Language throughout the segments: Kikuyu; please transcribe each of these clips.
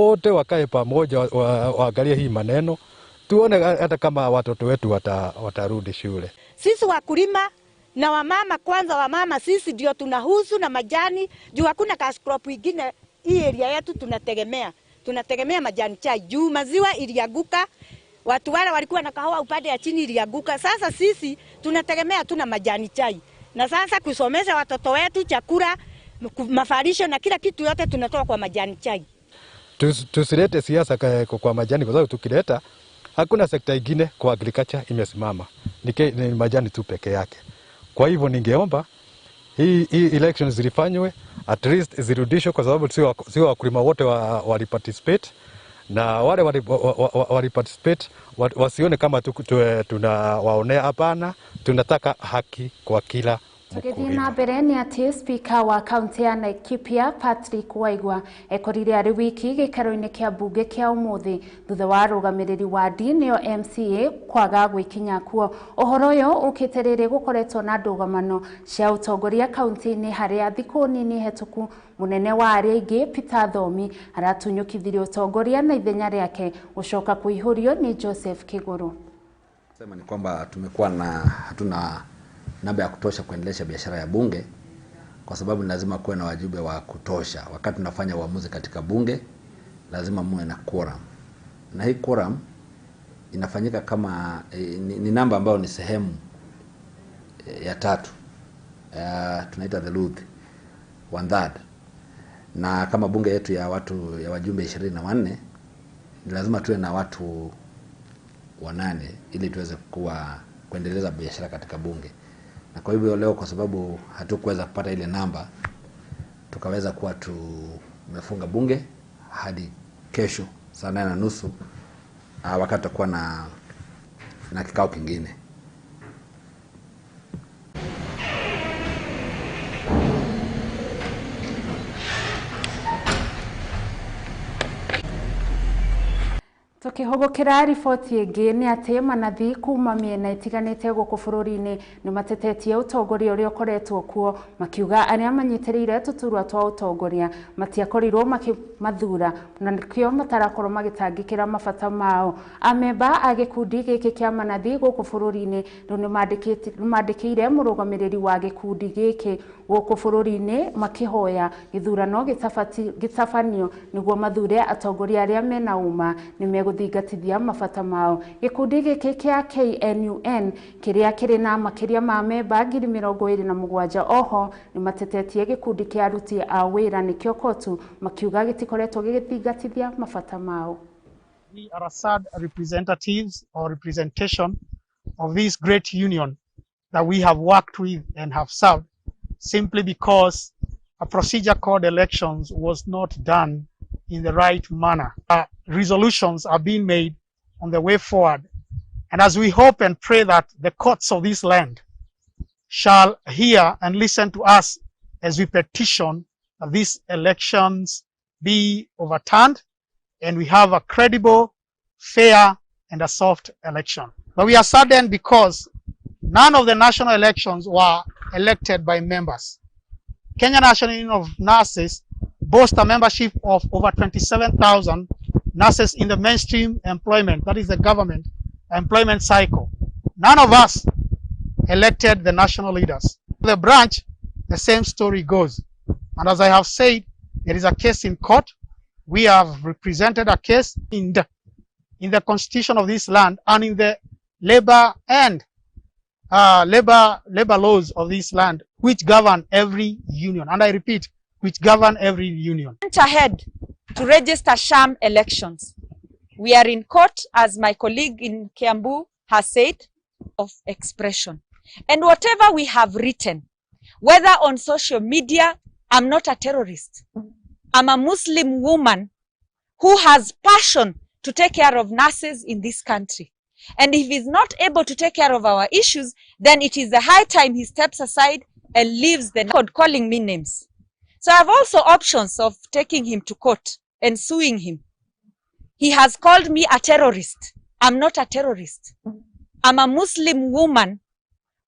wote wakae pamoja, waangalie hii maneno, tuone hata kama watoto wetu watarudi shule. Sisi wakulima na wamama, kwanza wamama sisi ndio tunahusu na majani, juu hakuna cash crop ingine hii area yetu tunategemea. Tunategemea majani chai juu maziwa ilianguka, watu wale walikuwa na kahawa upande ya chini ilianguka. Sasa sisi tunategemea tuna majani chai. Na sasa kusomesha watoto wetu, chakula, mafarisho na kila kitu yote tunatoa kwa majani chai. Tusilete siasa kwa majani, kwa sababu tukileta hakuna sekta ingine kwa agriculture imesimama. Ni majani tu peke yake. Kwa hivyo ningeomba hii elections zilifanywe, at least zirudishwe, kwa sababu sio wakulima wote wali participate, na wale wali participate wasione kama tunawaonea. Hapana, tunataka haki kwa kila Tũgĩthiĩ na mbere nĩ atĩ Speaker wa kaunti ya Laikipia Patrick Waigwa ekorire arĩ wiki gĩikaro-inĩ kĩa mbunge kĩa ũmũthĩ thutha wa arũgamĩrĩri wadi nĩo MCA kwaga gwĩkinya kuo. Ũhoro ũyũ ũkĩte rĩrĩ gũkoretwo na ndũgamano cia ũtongoria kaunti-inĩ harĩa thikũ nini hetũku mũnene wa arĩa aingĩ Peter Thomi aratunyũkithirie ũtongoria na ithenya rĩake gũcoka kũihũrio nĩ Joseph Kiguru. Sema ni kwamba tumekuwa na hatuna namba ya kutosha kuendelesha biashara ya bunge, kwa sababu lazima kuwe na wajumbe wa kutosha. Wakati tunafanya uamuzi katika bunge lazima muwe na quorum, na hii quorum inafanyika kama ni namba ambayo ni sehemu ya tatu, tunaita the luth, 1/3. Na kama bunge yetu ya watu ya wajumbe 24 ni lazima tuwe na watu 8 ili tuweze kuendeleza biashara katika bunge. Na kwa hivyo leo, kwa sababu hatukuweza kupata ile namba, tukaweza kuwa tumefunga bunge hadi kesho saa 8:30, wakati tutakuwa na kikao kingine. Tukihũgũkĩra riboti ĩngĩ nĩ atĩ manathi kuma mĩena ĩtiganĩte gũkũ bũrũri-inĩ nĩ matetetie ũtongoria ũrĩa ũkoretwo kuo, makiuga arĩa manyitĩrĩire tũturwa twa ũtongoria matiakorirwo makĩmathura na nĩkĩo matarakorwo magĩtangĩkĩra mabata mao. Amemba a gĩkundi gĩkĩ kĩa manathi gũkũ bũrũri-inĩ rĩu nĩmandĩkĩire mũrũgamĩrĩri wa gĩkundi gĩkĩ gũkũ bũrũri-inĩ makĩhoya gĩthurano gĩtabanio nĩguo mathure atongoria arĩa mena ũma nĩ megũthingatithia mabata mao. Gĩkundi gĩkĩ kĩa KNUN kĩrĩa kĩrĩ na makĩria ma memba 27,000 oho nĩ matetetie gĩkundi kĩa aruti a wĩra nĩkĩo KOTU makiuga gĩtikoretwo gĩgĩthingatithia mabata mao. We are a sad representatives or representation of this great union that we have worked with and have served, simply because a procedure called elections was not done in the right manner. Resolutions are being made on the way forward. And as we hope and pray that the courts of this land shall hear and listen to us as we petition that these elections be overturned and we have a credible, fair, and a soft election. But we are saddened because none of the national elections were elected by members. Kenya National Union of Nurses boasts a membership of over 27,000 nurses in the mainstream employment, that is the government employment cycle. None of us elected the national leaders. The branch, the same story goes. And as I have said, there is a case in court. We have represented a case in the constitution of this land and in the labor and labor laws of this land, which govern every union. And I repeat, which govern every union. Went ahead to register sham elections. We are in court, as my colleague in Kiambu has said, of expression. And whatever we have written, whether on social media, I'm not a terrorist. I'm a Muslim woman who has passion to take care of nurses in this country. And if he's not able to take care of our issues, then it is the high time he steps aside and leaves the record calling me names. So I have also options of taking him to court and suing him. He has called me a terrorist. I'm not a terrorist. I'm a Muslim woman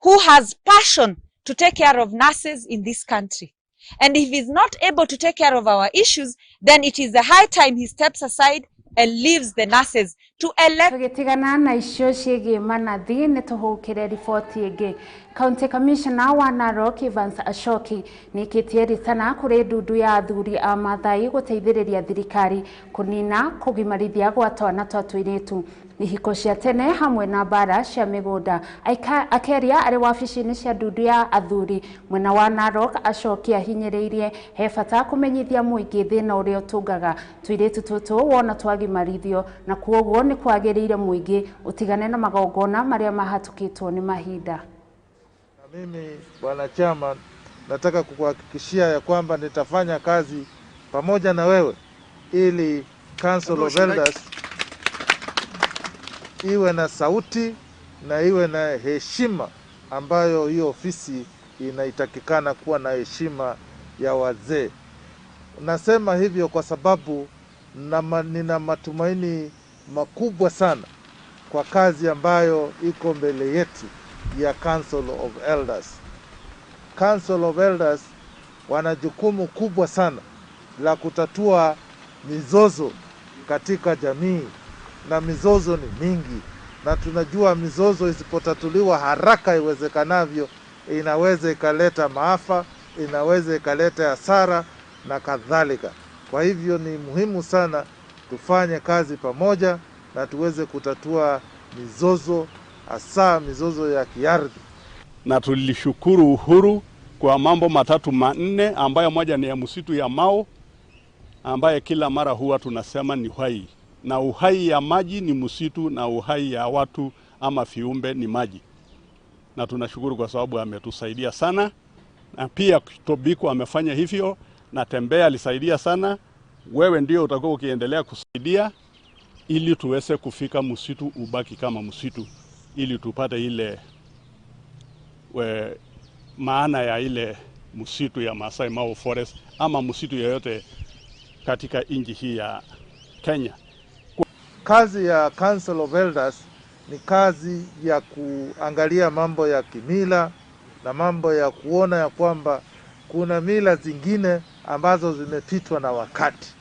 who has passion to take care of nurses in this country. And if he's not able to take care of our issues, then it is the high time he steps aside and leaves the nurses to elect. Tũgĩtigana na icio ciĩgiĩ manathi nĩ tũhũkĩre riboti ĩngĩ. County Commissioner wa Narok Evans Ashoki nĩĩkĩtie ritana kũrĩ ndundu ya athuri a Maathai gũteithĩrĩria thirikari kũnina kũgimarithia gwa twana twa tũirĩtu, ihiko cia tene hamwe na mbara cia mĩgũnda. Akeria arĩ wabici-inĩ cia ndundu ya athuri mwena wa Narok, Ashoki ahinyĩrĩirie he bata kũmenyithia mũingĩ thĩna ũrĩa ũtũngaga tũirĩtu tũtũ wona twagimarithio, na kwoguo nĩ kwagĩrĩire mũingĩ ũtigane na magongona marĩa mahatũkĩtwo nĩ mahinda. Na mimi bwana chama, nataka kukuhakikishia ya kwamba nitafanya kazi pamoja na wewe ili Council of Elders iwe na sauti na iwe na heshima ambayo hiyo ofisi inaitakikana kuwa na heshima ya wazee. Nasema hivyo kwa sababu nina matumaini makubwa sana kwa kazi ambayo iko mbele yetu ya Council of Elders. Council of Elders wana jukumu kubwa sana la kutatua mizozo katika jamii, na mizozo ni mingi, na tunajua mizozo isipotatuliwa haraka iwezekanavyo inaweza ikaleta maafa, inaweza ikaleta hasara na kadhalika. Kwa hivyo ni muhimu sana tufanye kazi pamoja na tuweze kutatua mizozo, hasa mizozo ya kiardhi. Na tulishukuru uhuru kwa mambo matatu manne, ambayo moja ni ya msitu ya Mau, ambaye kila mara huwa tunasema ni uhai, na uhai ya maji ni msitu, na uhai ya watu ama viumbe ni maji. Na tunashukuru kwa sababu ametusaidia sana, na pia Tobiko amefanya hivyo, na Tembea alisaidia sana. Wewe ndio utakuwa ukiendelea kusaidia ili tuweze kufika msitu ubaki kama msitu, ili tupate ile maana ya ile msitu ya Maasai Mau Forest ama msitu yoyote katika nchi hii ya Kenya. Kazi ya Council of Elders ni kazi ya kuangalia mambo ya kimila na mambo ya kuona ya kwamba kuna mila zingine ambazo zimepitwa na wakati,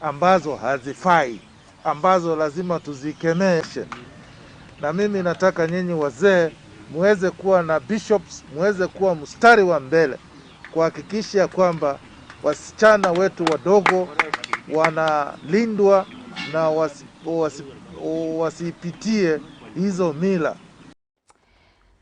ambazo hazifai, ambazo lazima tuzikemeshe. Na mimi nataka nyinyi wazee muweze kuwa na bishops, muweze kuwa mstari wa mbele kuhakikisha kwamba wasichana wetu wadogo wanalindwa na wasipitie hizo mila.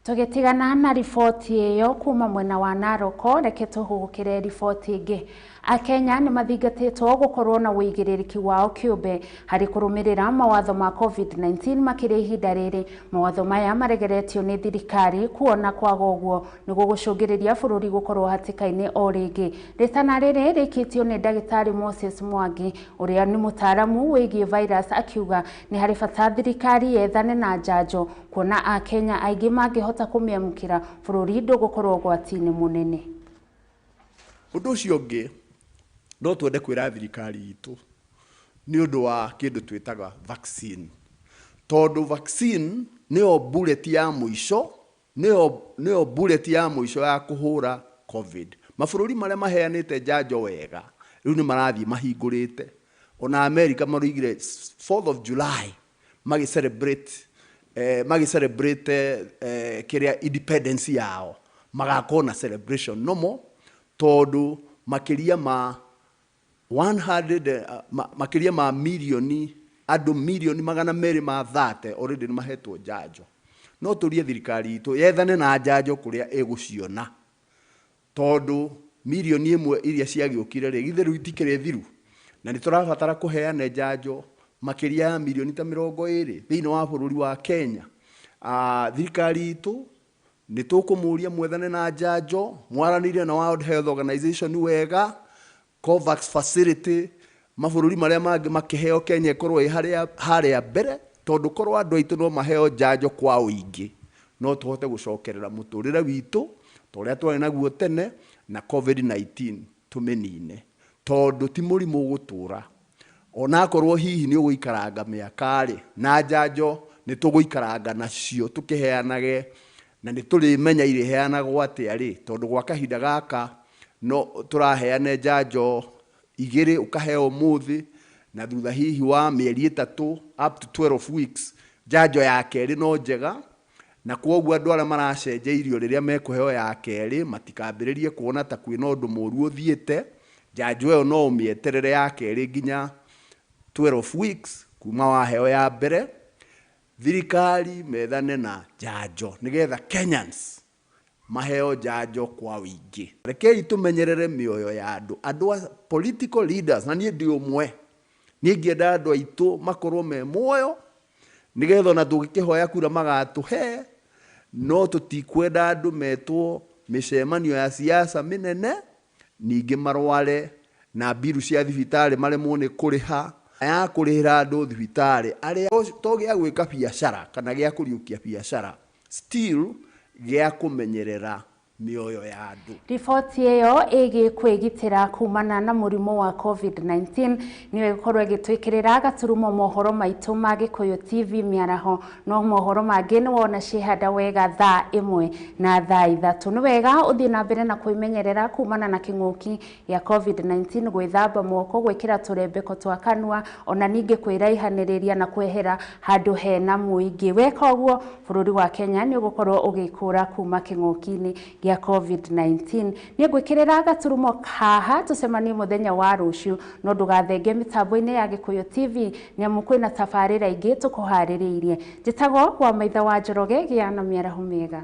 Tũgĩtigana na riboti ĩyo kuma mwena wa Narok, reke tũhũgũkĩre riboti ĩngĩ. Akenya nĩ mathingatĩtwo gũkorwo na ũigĩrĩrĩki wao kĩũmbe harĩ kũrũmĩrĩra mawatho ma COVID-19 makĩria ihinda rĩrĩ. Mawatho maya maregeretio nĩ thirikari kuona kwaga ũguo nĩ gũgũcũngĩrĩria bũrũri gũkorwo hatĩka-inĩ o rĩngĩ. Rĩtana rĩrĩ rĩkĩtio nĩ ndagĩtarĩ Moses Mwangi ũrĩa nĩ mũtaaramu wĩgiĩ virus, akiuga nĩ harĩ bata thirikari yethane na njanjo kuona Akenya aingĩ mangĩhota kũmĩamũkĩra bũrũri ndũgũkorwo ũgwati-inĩ mũnene. Ũndũ ũcio ũngĩ no twende kwĩra thirikari itũ nĩ ũndũ wa kĩndũ twĩtaga vaccine, tondũ vaccine nĩyo bullet ya mũico, nĩyo bullet ya mũico ya kũhũra COVID. Mabũrũri marĩa maheanĩte njanjo wega rĩu nĩ marathiĩ mahingũrĩte. Ona America maroigire 4th of July magĩ celebrate kĩrĩa independence yao, magakorwo na celebration nomo, tondũ makĩria ma 100 makĩria ma milioni andũ milioni 230 already nĩ mahetwo njanjo. No tũrie thirikari itũ yethane na njanjo kũrĩa ĩgũciona, tondũ milioni 1 iria ciagĩũkire rĩ, githĩ rĩu itikĩrĩ thiru, na nĩ tũrabatara kũheana njanjo makĩria ya milioni ta 20 thĩinĩ wa bũrũri wa Kenya. Thirikari itũ nĩ tũkũmũria mwethane na njanjo, mwaranĩrie na World Health Organization wega, COVAX facility, mabũrũri marĩa mangĩ makĩheo Kenya ĩkorwo ĩ harĩa mbere, tondũ korwo andũ aitũ no maheo njanjo kwa ũingĩ no tũhote gũcokerera mũtũrĩre witũ ta ũrĩa twarĩ naguo tene, na COVID-19 tũmĩnine, tondũ ti mũrimũ ũgũtũra onakorwo hihi nĩ ũgũikaranga mĩaka rĩ, na njanjo nĩ tũgũikaranga nacio tũkĩheanage, na nĩ tũrĩmenya irĩheanagwo atĩa rĩ, tondũ gwa kahinda gaka No tũraheana njanjo igĩrĩ, ũkaheo ũmũthĩ na thutha hihi wa mĩeri 3 up to 12 weeks njanjo ya kerĩ no njega. Na kwoguo andũ arĩa maracenjeirio rĩrĩa mekũheo ya kerĩ matikambĩrĩrie kuona ta kwĩna ũndũ mũru ũthiĩte. Njanjo ĩyo no ũmĩeterere ya kerĩ nginya 12 weeks kuma waheo ya mbere. Thirikari methane na njanjo nĩgetha Kenyans maheo njanjo kwa wĩingĩ. Rekei tũmenyerere mĩoyo ya andũ, andũ a political leaders, na niĩ ndĩ ũmwe. Niĩ ingĩenda andũ aitũ makorwo me muoyo nĩgetha ona tũngĩkĩhoya kura magatũhe, no tũtikwenda andũ metwo mĩcemanio ya siasa mĩnene ningĩ marware na mbiru cia thibitarĩ maremwo nĩ kũrĩha ya kũrĩhĩra andũ thibitarĩ arĩa to gĩa gwĩka biacara kana gĩa kũriũkia biacara, still gĩa kũmenyerera mĩoyo ya andũ. Riboti ĩyo ĩgiĩ kwĩgitĩra kumana na mũrimũ wa COVID-19 nĩyo ĩgũkorwo ĩgĩtwĩkĩrĩra gaturumo mohoro maitũ ma Gĩkũyũ TV mĩaraho. No mohoro mangĩ nĩ wona ciĩhanda wega thaa 1 na thaa 3. Nĩ wega ũthiĩ na mbere na kwĩmenyerera kumana na kĩng'ũki gĩa COVID-19, gwĩthamba moko, gwĩkĩra tũrembeko twa kanua, ona ningĩ kwĩraihanĩrĩria na kwehera handũ hena mũingĩ. Weka ũguo bũrũri wa Kenya nĩ ũgũkorwo ũgĩkũra kuma kĩng'ũki-inĩ gĩa COVID-19. Nĩ ngwĩkĩrĩra gaturumo haha, tũcemanie mũthenya wa rũciũ, no ndũgathenge mĩtambo-inĩ ya Gĩkũyũ TV nĩamu kwĩna tabarĩra ingĩ tũkũharĩrĩirie. Njĩtagwo wa Maitha wa Njoroge, gĩa na mĩaraho mĩega.